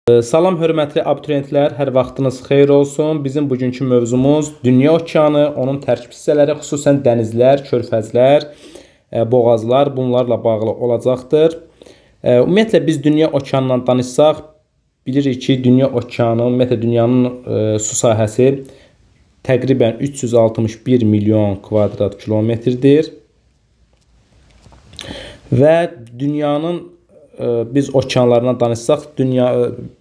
Salam hörmətli abituriyentlər, hər vaxtınız xeyir olsun. Bizim bugünkü mövzumuz dünya okeanı, onun tərkib hissələri, xüsusən dənizlər, körfəzlər, boğazlar bunlarla bağlı olacaqdır. Ümumiyyətlə biz dünya okeanından danışsaq, bilirik ki, dünya okeanı, ümumiyyətlə dünyanın su sahəsi təqribən 361 milyon kvadrat kilometrdir. Və dünyanın biz okeanlarından danışsaq, dünya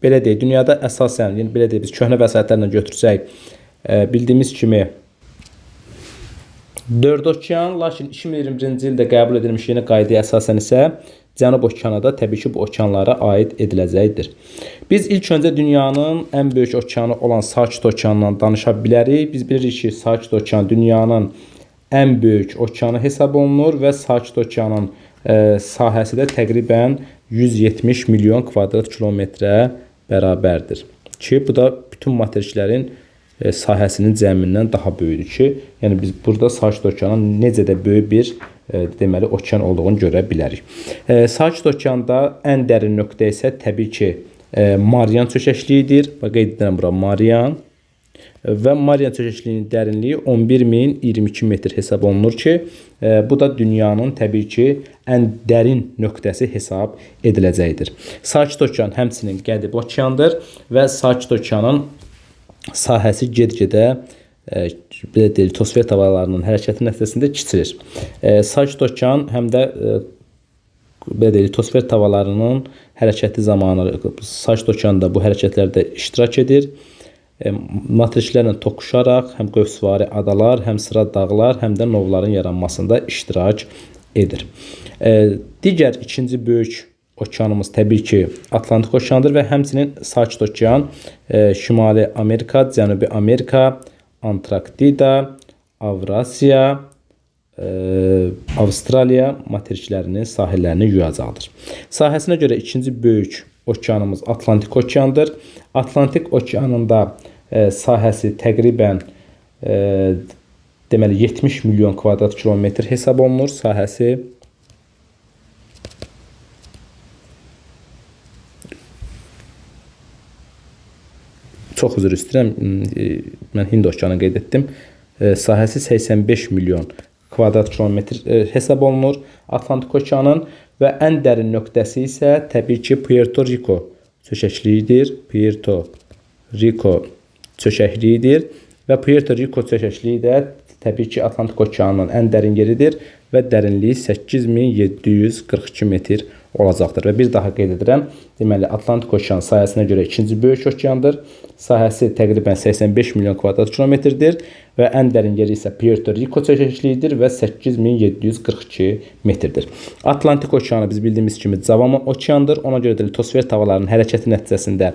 belə deyək, dünyada əsasən, yəni belə deyək, biz köhnə vəsaitlərlə götürsək, bildiyimiz kimi 4 okean, lakin 2021-ci ildə qəbul edilmiş yeni qaydaya əsasən isə Cənub okeanı da təbii ki, bu okeanlara aid ediləcəkdir. Biz ilk öncə dünyanın ən böyük okeanı olan Sakit okeanından danışa bilərik. Biz bilirik ki, Sakit okean dünyanın ən böyük okeanı hesab olunur və Sakit okeanın sahəsi də təqribən 170 milyon kvadrat kilometrə bərabərdir. Ki, bu da bütün materiklərin sahəsinin cəmindən daha böyükdür ki, yəni biz burada Sakit okeanın necə də böyük bir deməli okean olduğunu görə bilərik. Sakit okeanda ən dərin nöqtə isə təbii ki, Marian çökəkliyidir. Bax qeyd edirəm bura Marian. Və Marian çökəkliyinin dərinliyi 11.022 metr hesab olunur ki, bu da dünyanın təbii ki, ən dərin nöqtəsi hesab ediləcəkdir. Sakit okean həmçinin qədim okeandır və Sakit okeanın sahəsi get-gedə belə deyək, litosfer tabalarının hərəkəti nəticəsində kiçilir. Sakit okean həm də belə deyək, litosfer tavalarının hərəkəti zamanı Sakit okeanda bu hərəkətlərdə iştirak edir. Materiklərlə toqquşaraq həm qövsvari adalar, həm sıra dağlar, həm də novların yaranmasında iştirak edir. Digər ikinci böyük okeanımız təbii ki, Atlantik okeandır və həmçinin Sakit okean, Şimali Amerika, Cənubi Amerika, Antarktida, Avrasiya, Avstraliya materiklərinin sahillərini yuyacaqdır. Sahəsinə görə ikinci böyük okeanımız Atlantik okeandır. Atlantik okeanında sahəsi təqribən deməli 70 milyon kvadrat kilometr hesab olunur sahəsi. Çox üzr istəyirəm, mən Hind okeanı qeyd etdim. Sahəsi 85 milyon kvadrat kilometr hesab olunur Atlantik okeanın və ən dərin nöqtəsi isə təbii ki, Puerto Rico çökəkliyidir. Puerto Rico çökəkliyidir və Puerto Rico çökəkliyi də təbii ki, Atlantik okeanının ən dərin yeridir və dərinliyi 8742 metr olacaqdır. Və bir daha qeyd edirəm, deməli Atlantik okean sahəsinə görə ikinci böyük okeandır. Sahəsi təqribən 85 milyon kvadrat kilometrdir və ən dərin yeri isə Puerto Rico çökəkliyidir və 8742 metrdir. Atlantik okeanı biz bildiyimiz kimi cavan okeandır. Ona görə də litosfer tavalarının hərəkəti nəticəsində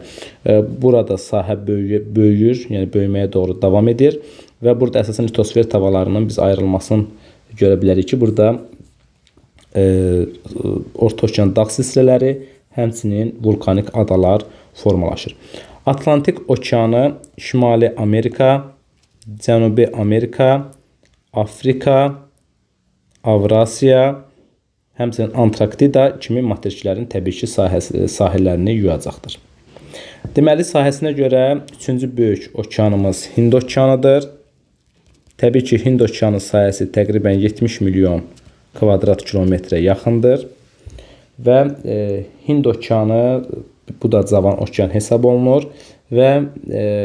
burada sahə böyüyür, yəni böyüməyə doğru davam edir və burada əsasən litosfer tavalarının biz ayrılmasını görə bilərik ki, burada Orta Okean dağ silsilələri, həmçinin vulkanik adalar formalaşır. Atlantik okeanı Şimali Amerika, Cənubi Amerika, Afrika, Avrasiya, həmçinin Antarktida kimi materiklərin təbii ki, sahillərini yuyacaqdır. Deməli, sahəsinə görə üçüncü böyük okeanımız Hind okeanıdır. Təbii ki, Hind okeanı sahəsi təqribən 70 milyon kvadrat kilometrə yaxındır və Hind okeanı bu da cavan okean hesab olunur və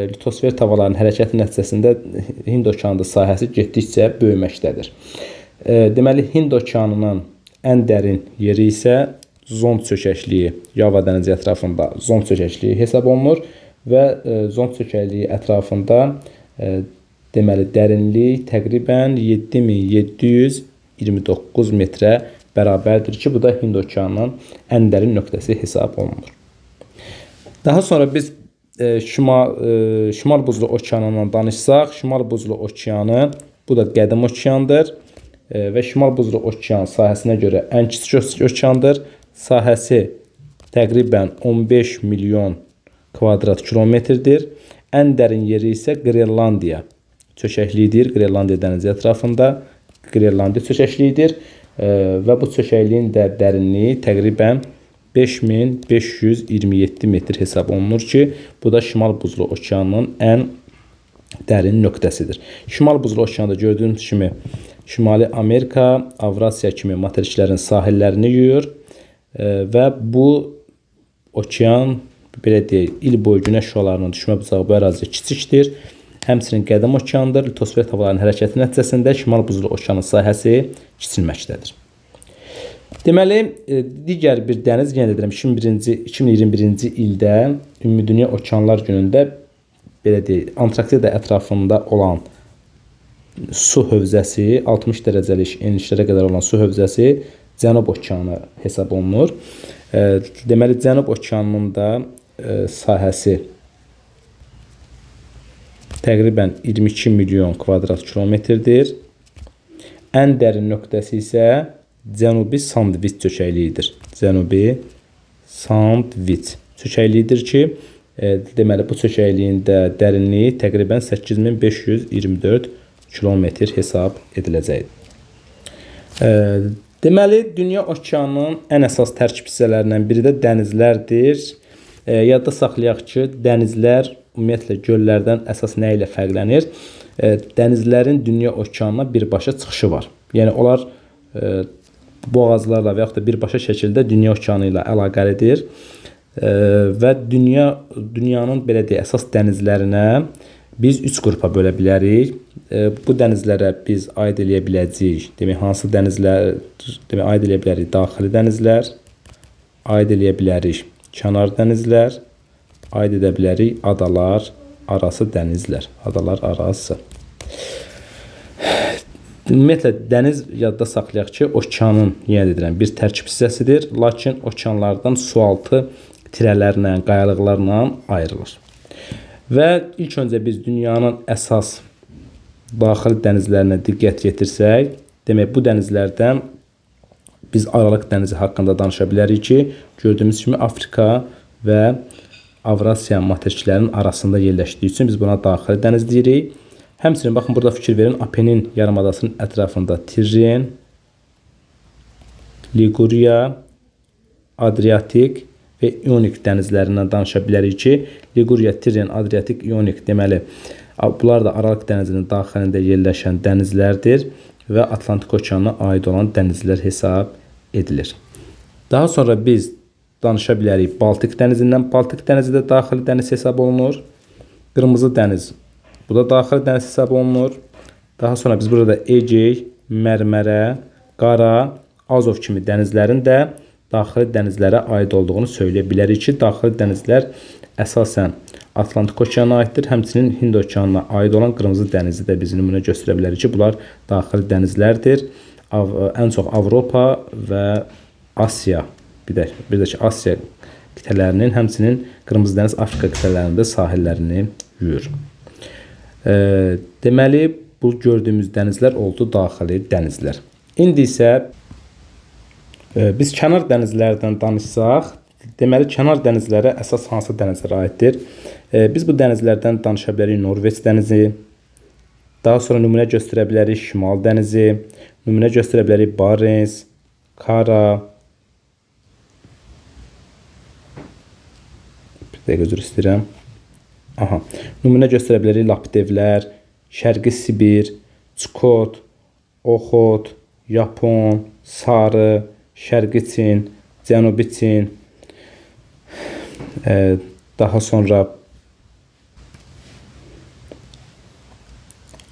litosfer tavalarının hərəkəti nəticəsində Hind okeanında sahəsi getdikcə böyüməkdədir. Deməli, Hind okeanının ən dərin yeri isə Zond çökəkliyi, Yava dənizi ətrafında Zond çökəkliyi hesab olunur və Zond çökəkliyi ətrafında deməli, dərinlik təqribən 7729 metrə bərabərdir ki, bu da Hind okeanının ən dərin nöqtəsi hesab olunur. Daha sonra biz Şimal Buzlu okeanından danışsaq, Şimal Buzlu okeanı bu da qədim okeandır və Şimal Buzlu okean sahəsinə görə ən kiçik okeandır. Sahəsi təqribən 15 milyon kvadrat kilometrdir. Ən dərin yeri isə Qrenlandiya çökəkliyidir. Qrenlandiya dənizi ətrafında Qrenlandiya çökəkliyidir və bu çökəkliyin də dərinliyi təqribən 5527 metr hesab olunur ki, bu da Şimal Buzlu Okeanının ən dərin nöqtəsidir. Şimal Buzlu Okeanında gördüyünüz kimi Şimali Amerika, Avrasiya kimi materiklərin sahillərini yuyur və bu okean belə deyək, il boyu günəş şüalarının düşmə bucağı bu ərazidə kiçikdir. Həmçinin qədim okeandır. Litosfer havalarının hərəkəti nəticəsində Şimal Buzlu Okeanın sahəsi kiçilməkdədir. Deməli, digər bir dəniz, yenə də deyirəm, 2021-ci ildə Ümumdünya Okeanlar Günündə belə deyək, Antarktida ətrafında olan su hövzəsi, 60 dərəcəlik enişlərə qədər olan su hövzəsi Cənub Okeanı hesab olunur. Deməli, Cənub Okeanının da sahəsi təqribən 22 milyon kvadrat kilometrdir. Ən dərin nöqtəsi isə Cənubi Sandviç çökəkliyidir. Cənubi Sandviç çökəkliyidir ki, deməli bu çökəkliyin də dərinliyi təqribən 8524 kilometr hesab ediləcəkdir. Deməli, dünya okeanının ən əsas tərkib hissələrindən biri də dənizlərdir. Yadda saxlayaq ki, dənizlər ümumiyyətlə göllərdən əsas nə ilə fərqlənir? Dənizlərin dünya okeanına birbaşa çıxışı var. Yəni onlar boğazlarla və yaxud da birbaşa şəkildə dünya okeanı ilə əlaqəlidir. Və dünyanın belə deyək, əsas dənizlərinə biz 3 qrupa bölə bilərik. Bu dənizlərə biz aid eləyə biləcəyik. Demək, hansı dənizlər, demək, aid eləyə bilərik? Daxili dənizlər, aid eləyə bilərik kənar dənizlər, aid edə bilərik adalar arası dənizlər, adalar arası. Ümumiyyətlə, dəniz yadda saxlayaq ki, okeanın, yenə də deyirəm, bir tərkib hissəsidir. Lakin okeanlardan sualtı tirələrlə, qayalıqlarla ayrılır. Və ilk öncə biz dünyanın əsas daxili dənizlərinə diqqət yetirsək, demək, bu dənizlərdən biz Aralıq dənizi haqqında danışa bilərik ki, gördüyümüz kimi Afrika və Avrasiya materiklərinin arasında yerləşdiyi üçün biz buna daxili dəniz deyirik. Həmçinin, baxın, burada fikir verin, Apenin yarımadasının ətrafında Tirren, Liguriya, Adriatik və İonik dənizlərindən danışa bilərik ki, Liguriya, Tirren, Adriatik, İonik, deməli, bunlar da Aralıq dənizinin daxilində yerləşən dənizlərdir və Atlantik okeanına aid olan dənizlər hesab edilir. Daha sonra biz danışa bilərik Baltik dənizindən. Baltik dənizi də daxili dəniz hesab olunur. Qırmızı dəniz, bu da daxili dəniz hesab olunur. Daha sonra biz burada Egey, Mərmərə, Qara, Azov kimi dənizlərin də daxili dənizlərə aid olduğunu söyləyə bilərik ki, daxili dənizlər əsasən Atlantik okeanına aiddir. Həmçinin Hind okeanına aid olan Qırmızı dənizi də biz nümunə göstərə bilərik ki, bunlar daxili dənizlərdir. Ən çox Avropa və Asiya, bir də ki, Asiya qitələrinin, həmçinin Qırmızı dəniz Afrika qitələrində sahillərini yuyur. Deməli, bu gördüyümüz dənizlər oldu daxili dənizlər. İndi isə biz kənar dənizlərdən danışsaq, deməli, kənar dənizlərə əsas hansı dənizlərə aiddir? Biz bu dənizlərdən danışa bilərik Norveç dənizi, daha sonra nümunə göstərə bilərik Şimal dənizi, nümunə göstərə bilərik Barents, Kara, bir dəqiqə üzr istəyirəm. Aha. Nümunə göstərə bilərik Laptevlər, Şərqi Sibir, Çukot, Oxot, Yapon, Sarı, Şərqi Çin, Cənubi Çin, daha sonra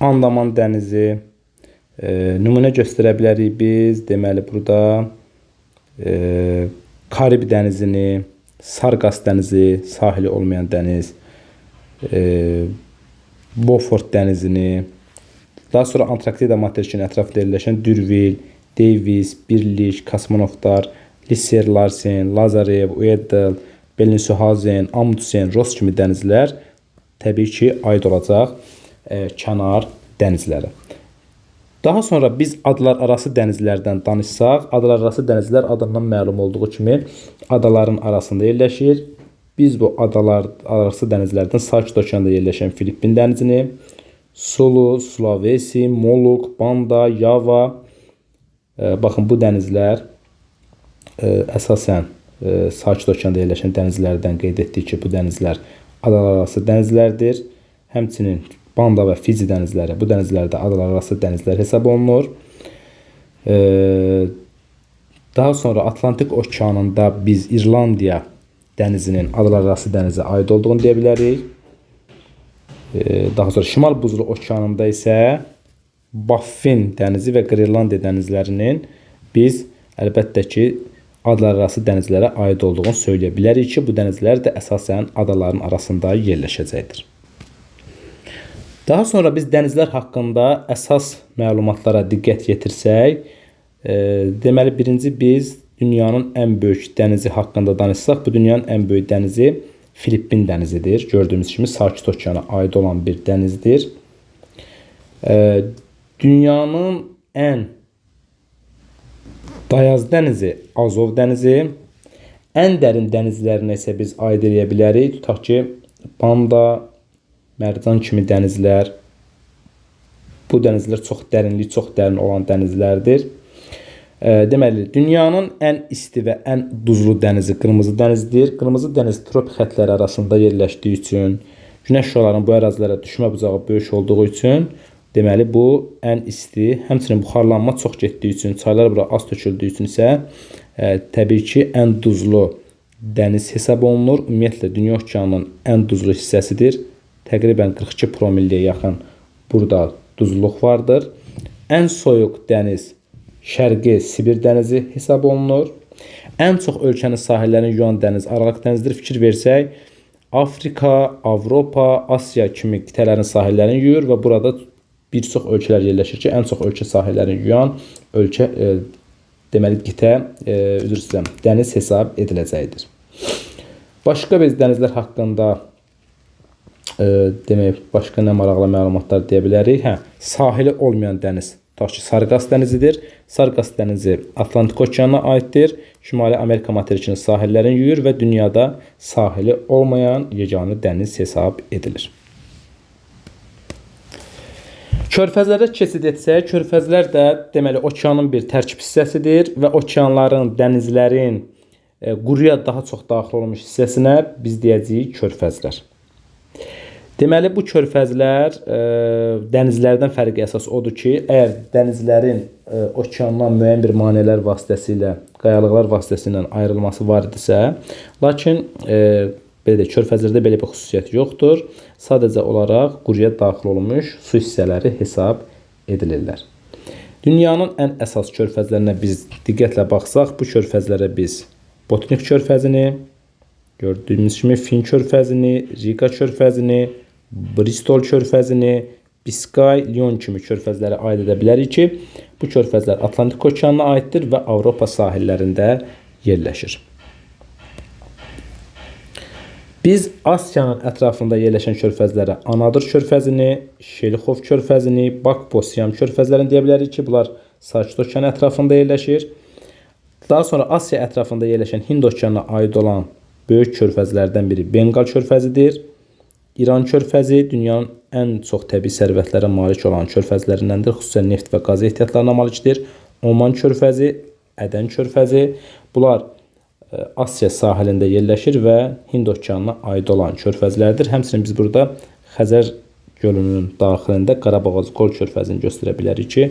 Andaman dənizi, nümunə göstərə bilərik biz, deməli burada Karib dənizini, Sarqas dənizi, sahili olmayan dəniz, Beaufort dənizini, daha sonra Antarktida materikinin ətrafında yerləşən Dürvil, Davis, Birlik, Kosmonovlar, Lisser Larsen, Lazarev, Ueddel, Bellingshausen, Amundsen, Ross kimi dənizlər təbii ki, aid olacaq kənar dənizlərə. Daha sonra biz adalar arası dənizlərdən danışsaq, adalar arası dənizlər adından məlum olduğu kimi adaların arasında yerləşir. Biz bu adalar arası dənizlərdən Sakit Okeanda yerləşən Filippin dənizini, Sulu, Sulawesi, Moluk, Banda, Yava, baxın bu dənizlər əsasən Sakit okeanda yerləşən dənizlərdən qeyd etdik ki, bu dənizlər adalararası dənizlərdir. Həmçinin Banda və Fici dənizləri, bu dənizlər də adalararası dənizlər hesab olunur. Daha sonra Atlantik okeanında biz İrlandiya dənizinin adalararası dənizə aid olduğunu deyə bilərik. Daha sonra Şimal Buzlu okeanında isə Baffin dənizi və Qrenlandiya dənizlərinin biz əlbəttə ki, adalararası dənizlərə aid olduğunu söyləyə bilərik ki, bu dənizlər də əsasən adaların arasında yerləşəcəkdir. Daha sonra biz dənizlər haqqında əsas məlumatlara diqqət yetirsək, deməli birinci biz dünyanın ən böyük dənizi haqqında danışsaq, bu dünyanın ən böyük dənizi Filippin dənizidir. Gördüyümüz kimi Sakit okeana aid olan bir dənizdir. Dünyanın ən dayaz dənizi Azov dənizi. Ən dərin dənizlərinə isə biz aid eləyə bilərik. Tutaq ki, Banda, Mərcan kimi dənizlər. Bu dənizlər çox dərinlik, çox dərin olan dənizlərdir. Deməli, dünyanın ən isti və ən duzlu dənizi Qırmızı dənizdir. Qırmızı dəniz tropik xətləri arasında yerləşdiyi üçün, günəş şüalarının bu ərazilərə düşmə bucağı böyük olduğu üçün, deməli, bu ən isti, həmçinin buxarlanma çox getdiyi üçün, çaylar bura az töküldüyü üçün isə təbii ki, ən duzlu dəniz hesab olunur. Ümumiyyətlə, dünya okeanının ən duzlu hissəsidir. Təqribən 42 promilliyə yaxın burada duzluluq vardır. Ən soyuq dəniz Şərqi Sibir dənizi hesab olunur. Ən çox ölkənin sahillərini yuyan dəniz Aralıq dənizidir. Fikir versək, Afrika, Avropa, Asiya kimi qitələrin sahillərini yuyur və burada bir çox ölkələr yerləşir ki, ən çox ölkə sahillərini yuyan ölkə, deməli qitə, üzr istəyirəm, dəniz hesab ediləcəkdir. Başqa biz dənizlər haqqında demək, başqa nə maraqlı məlumatlar deyə bilərik? Hə, sahili olmayan dəniz. Tutaq ki, Sarqas dənizidir. Sarqas dənizi Atlantik okeanına aiddir. Şimali Amerika materikinin sahillərini yuyur və dünyada sahili olmayan yeganə dəniz hesab edilir. Körfəzlərə keçid etsək, körfəzlər də deməli okeanın bir tərkib hissəsidir və okeanların, dənizlərin quruya daha çox daxil olmuş hissəsinə biz deyəcəyik körfəzlər. Deməli, bu körfəzlər dənizlərdən fərqi əsas odur ki, əgər dənizlərin okeandan müəyyən bir maneələr vasitəsilə, qayalıqlar vasitəsilə ayrılması var idisə, lakin belə deyək, körfəzlərdə belə bir xüsusiyyət yoxdur. Sadəcə olaraq quruya daxil olmuş su hissələri hesab edilirlər. Dünyanın ən əsas körfəzlərinə biz diqqətlə baxsaq, bu körfəzlərə biz Botnik körfəzini, gördüyümüz kimi Fin körfəzini, Riga körfəzini, Bristol körfəzini, Biskay, Lyon kimi körfəzlərə aid edə bilərik ki, bu körfəzlər Atlantik okeanına aiddir və Avropa sahillərində yerləşir. Biz Asiyanın ətrafında yerləşən körfəzlərə Anadır körfəzini, Şelixov körfəzini, Bakbo-Siam körfəzlərini deyə bilərik ki, bunlar Sakit okeanı ətrafında yerləşir. Daha sonra Asiya ətrafında yerləşən Hind okeanına aid olan böyük körfəzlərdən biri Benqal körfəzidir. İran körfəzi dünyanın ən çox təbii sərvətlərə malik olan körfəzlərindəndir. Xüsusən neft və qaz ehtiyatlarına malikdir. Oman körfəzi, Ədən körfəzi. Bunlar Asiya sahilində yerləşir və Hind okeanına aid olan körfəzlərdir. Həmçinin biz burada Xəzər gölünün daxilində Qarabağ Qol körfəzini göstərə bilərik ki,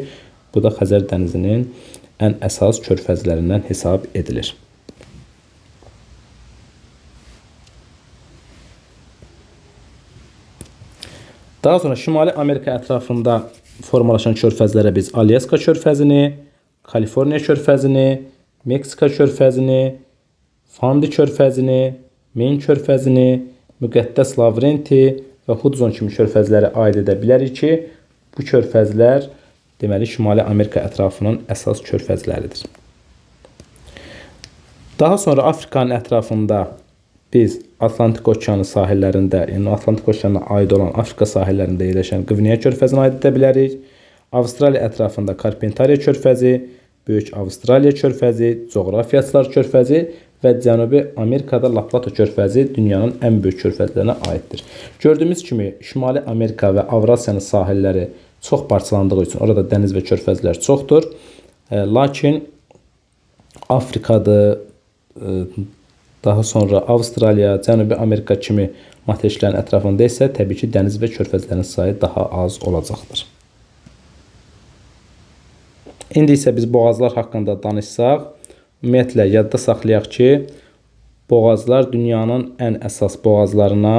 bu da Xəzər dənizinin ən əsas körfəzlərindən hesab edilir. Daha sonra Şimali Amerika ətrafında formalaşan körfəzlərə biz Alyaska körfəzini, Kaliforniya körfəzini, Meksika körfəzini, Fandi körfəzini, Main körfəzini, Müqəddəs Lavrenti və Hudson kimi körfəzlərə aid edə bilərik ki, bu körfəzlər deməli Şimali Amerika ətrafının əsas körfəzləridir. Daha sonra Afrikanın ətrafında biz Atlantik okeanı sahillərində, yəni Atlantik okeanına aid olan Afrika sahillərində yerləşən Qvineya körfəzinə aid edə bilərik. Avstraliya ətrafında Karpentariya körfəzi, Böyük Avstraliya körfəzi, Coğrafiyaçılar körfəzi və Cənubi Amerikada La Plata körfəzi dünyanın ən böyük körfəzlərinə aiddir. Gördüyümüz kimi Şimali Amerika və Avrasiyanın sahilləri çox parçalandığı üçün orada dəniz və körfəzlər çoxdur. Lakin Afrikadır, daha sonra Avstraliya, Cənubi Amerika kimi materiklərin ətrafında isə təbii ki, dəniz və körfəzlərin sayı daha az olacaqdır. İndi isə biz boğazlar haqqında danışsaq, ümumiyyətlə yadda saxlayaq ki, boğazlar dünyanın ən əsas boğazlarına,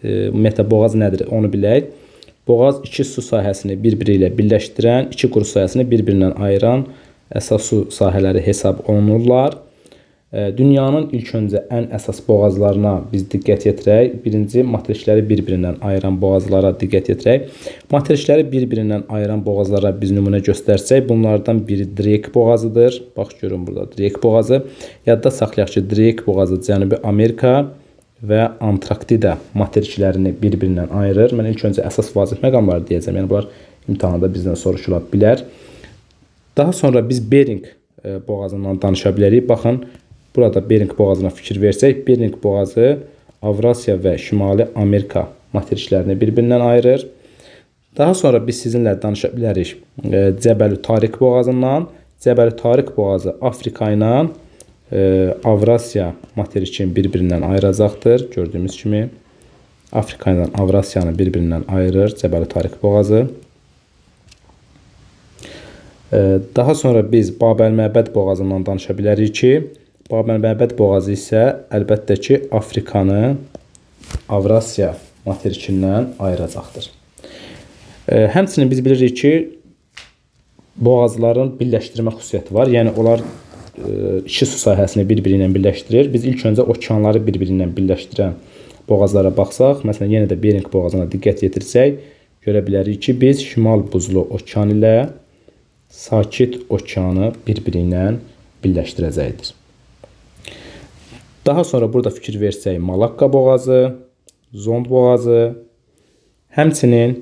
ümumiyyətlə boğaz nədir onu bilək. Boğaz iki su sahəsini bir-biri ilə birləşdirən, iki quru sahəsini bir-birindən ayıran əsas su sahələri hesab olunurlar. Dünyanın ilk öncə ən əsas boğazlarına biz diqqət yetirək. Birinci, materikləri bir-birindən ayıran boğazlara diqqət yetirək. Materikləri bir-birindən ayıran boğazlara biz nümunə göstərsək, bunlardan biri Drake boğazıdır. Bax, görün burada Drake boğazı. Yadda saxlayaq ki, Drake boğazı Cənubi Amerika və Antarktida materiklərini bir-birindən ayırır. Mən ilk öncə əsas vacib məqamları deyəcəm. Yəni, bunlar imtahanda bizdən soruşula bilər. Daha sonra biz Bering boğazından danışa bilərik. Baxın, burada Bering boğazına fikir versək, Bering boğazı Avrasiya və Şimali Amerika materiklərini bir-birindən ayırır. Daha sonra biz sizinlə danışa bilərik Cəbəlü Tariq boğazından. Cəbəlü Tariq boğazı Afrika ilə Avrasiya materikini bir-birindən ayıracaqdır. Gördüyümüz kimi Afrika ilə Avrasiyanı bir-birindən ayırır Cəbəlü Tariq boğazı. Daha sonra biz Babəl-Məbəd boğazından danışa bilərik ki, Babəl-Məbəd boğazı isə əlbəttə ki, Afrikanı Avrasiya materikindən ayıracaqdır. Həmçinin biz bilirik ki, boğazların birləşdirmə xüsusiyyəti var. Yəni, onlar iki su sahəsini bir-biri ilə birləşdirir. Biz ilk öncə okeanları bir-biri ilə birləşdirən boğazlara baxsaq, məsələn, yenə də Bering boğazına diqqət yetirsək, görə bilərik ki, biz Şimal Buzlu okean ilə Sakit okeanı bir-biri ilə birləşdirəcəkdir. Daha sonra burada fikir versək, Malakka boğazı, Zond boğazı, həmçinin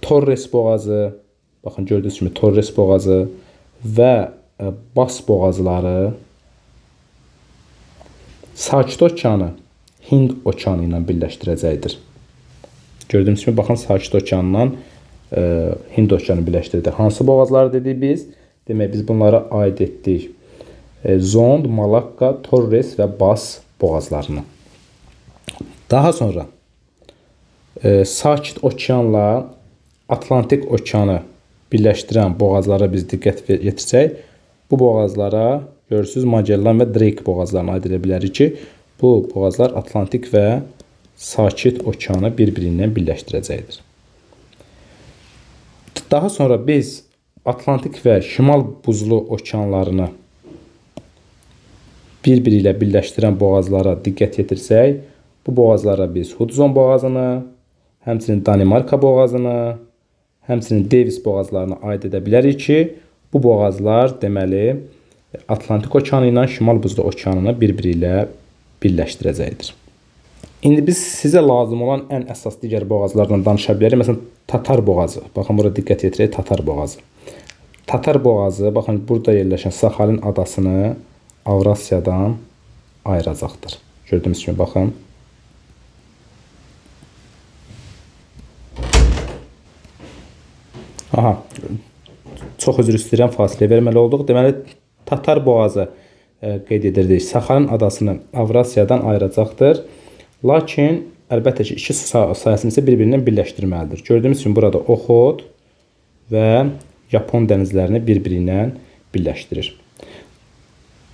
Torres boğazı, baxın gördüyünüz kimi Torres boğazı və Bas boğazları Sakit okeanı Hind okeanı ilə birləşdirəcəkdir. Gördüyünüz kimi, baxın, Sakit okeanla Hind okeanı birləşdirdi. Hansı boğazları dedik biz? Demək, biz bunlara aid etdik Zond, Malakka, Torres və Bas boğazlarını. Daha sonra Sakit okeanla Atlantik okeanı birləşdirən boğazlara biz diqqət yetirsək, bu boğazlara görürsünüz Magellan və Drake boğazlarına aid edə bilərik ki, bu boğazlar Atlantik və Sakit okeanı bir-birindən birləşdirəcəkdir. Daha sonra biz Atlantik və Şimal Buzlu okeanlarını bir-biri ilə birləşdirən boğazlara diqqət yetirsək, bu boğazlara biz Hudson boğazını, həmçinin Danimarka boğazını, həmçinin Davis boğazlarına aid edə bilərik ki, bu boğazlar deməli Atlantik okeanı ilə Şimal Buzlu okeanını bir-biri ilə birləşdirəcəkdir. İndi biz sizə lazım olan ən əsas digər boğazlardan danışa bilərik. Məsələn, Tatar boğazı. Baxın, bura diqqət yetirək, Tatar boğazı. Tatar boğazı, baxın, burada yerləşən Saxalin adasını Avrasiyadan ayıracaqdır. Gördüyünüz kimi, baxın. Aha, çox üzr istəyirəm, fasilə verməli olduq. Deməli, Tatar boğazı qeyd edirdik. Saxalin adasını Avrasiyadan ayıracaqdır. Lakin, əlbəttə ki, iki su sahəsini isə bir-birindən birləşdirməlidir. Gördüyümüz kimi, burada Oxot və Yapon dənizlərini bir-biri ilə birləşdirir.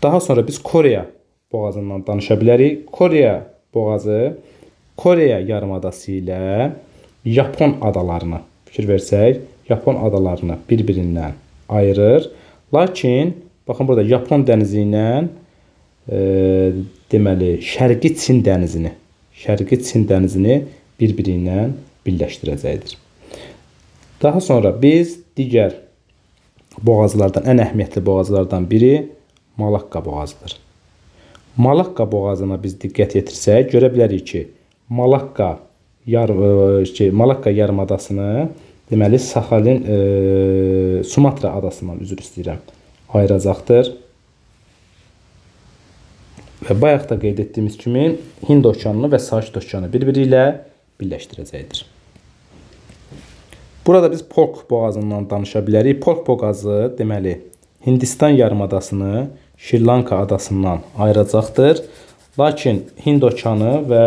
Daha sonra biz Koreya boğazından danışa bilərik. Koreya boğazı Koreya yarımadası ilə Yapon adalarını, fikir versək, Yapon adalarını bir-birindən ayırır. Lakin, baxın, burada Yapon dənizi ilə deməli, Şərqi Çin dənizini bir-biri ilə birləşdirəcəkdir. Daha sonra biz digər boğazlardan, ən əhəmiyyətli boğazlardan biri Malakka boğazıdır. Malakka boğazına biz diqqət yetirsək, görə bilərik ki, Malakka yarımadasını deməli Saxalin Sumatra adasından, üzr istəyirəm, ayıracaqdır. Və bayaq da qeyd etdiyimiz kimi Hind okeanını və Sakit okeanı bir-biri ilə birləşdirəcəkdir. Burada biz Polk boğazından danışa bilərik. Polk boğazı deməli Hindistan yarımadasını Şri-Lanka adasından ayıracaqdır. Lakin Hind okeanı və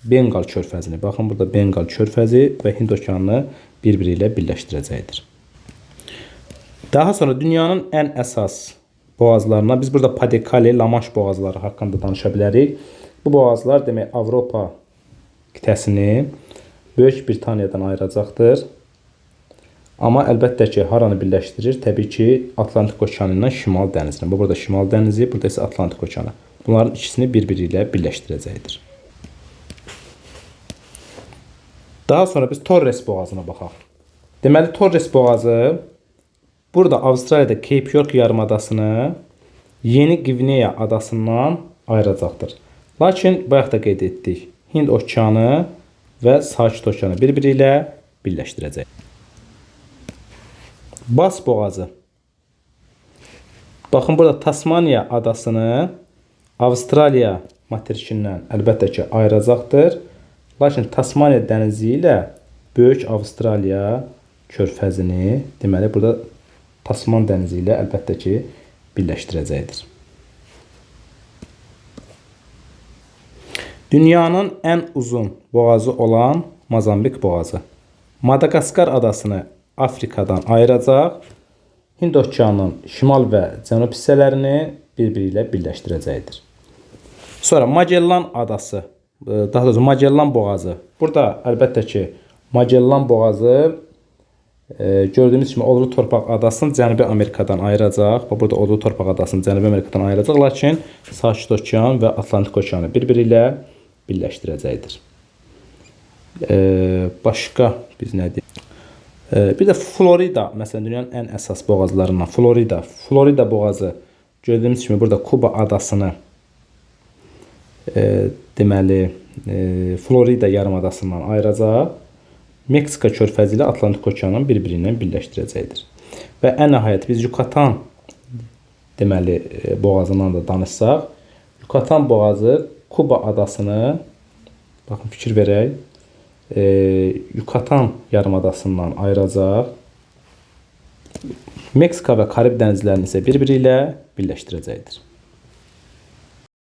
Benqal körfəzini, baxın burada Benqal körfəzi və Hind okeanını bir-biri ilə birləşdirəcəkdir. Daha sonra dünyanın ən əsas boğazlarına biz burada Pas-de-Calais, La-Manş boğazları haqqında danışa bilərik. Bu boğazlar demək Avropa qitəsini Böyük Britaniyadan ayıracaqdır. Amma əlbəttə ki, haranı birləşdirir? Təbii ki, Atlantik okeanı ilə Şimal dənizini. Bu burada Şimal dənizi, burada isə Atlantik okeanı. Bunların ikisini bir-biri ilə birləşdirəcəkdir. Daha sonra biz Torres boğazına baxaq. Deməli, Torres boğazı burada Avstraliyada Cape York yarımadasını Yeni Qvineya adasından ayıracaqdır. Lakin bayaq da qeyd etdik, Hind okeanı və Sakit okeanı bir-biri ilə birləşdirəcək. Bas boğazı. Baxın burada Tasmaniya adasını Avstraliya materikindən əlbəttə ki ayıracaqdır. Lakin Tasmaniya dənizi ilə Böyük Avstraliya körfəzini, deməli burada Tasman dənizi ilə əlbəttə ki birləşdirəcəkdir. Dünyanın ən uzun boğazı olan Mozambik boğazı Madaqaskar adasını Afrikadan ayıracaq, Hind okeanının şimal və cənub hissələrini bir-biri ilə birləşdirəcəkdir. Sonra Magellan adası, daha doğrusu Magellan boğazı. Burada əlbəttə ki, Magellan boğazı gördüyümüz kimi Odlu Torpaq adasını Cənubi Amerikadan ayıracaq. Bax burada Odlu Torpaq adasını Cənubi Amerikadan ayıracaq, lakin Sakit okean və Atlantik okeanı bir-biri ilə birləşdirəcəkdir. Başqa biz nə deyək? Bir də Florida, məsələn, dünyanın ən əsas boğazlarından Florida. Florida boğazı gördüyümüz kimi burada Kuba adasını deməli Florida yarımadasından ayıracaq. Meksika körfəzi ilə Atlantik okeanın bir-biri ilə birləşdirəcəkdir. Və ən nəhayət biz Yucatan deməli boğazından da danışsaq, Yucatan boğazı Kuba adasını, baxın fikir verək, Yucatan yarımadasından ayıracaq. Meksika və Karib dənizlərini isə bir-biri ilə birləşdirəcəkdir.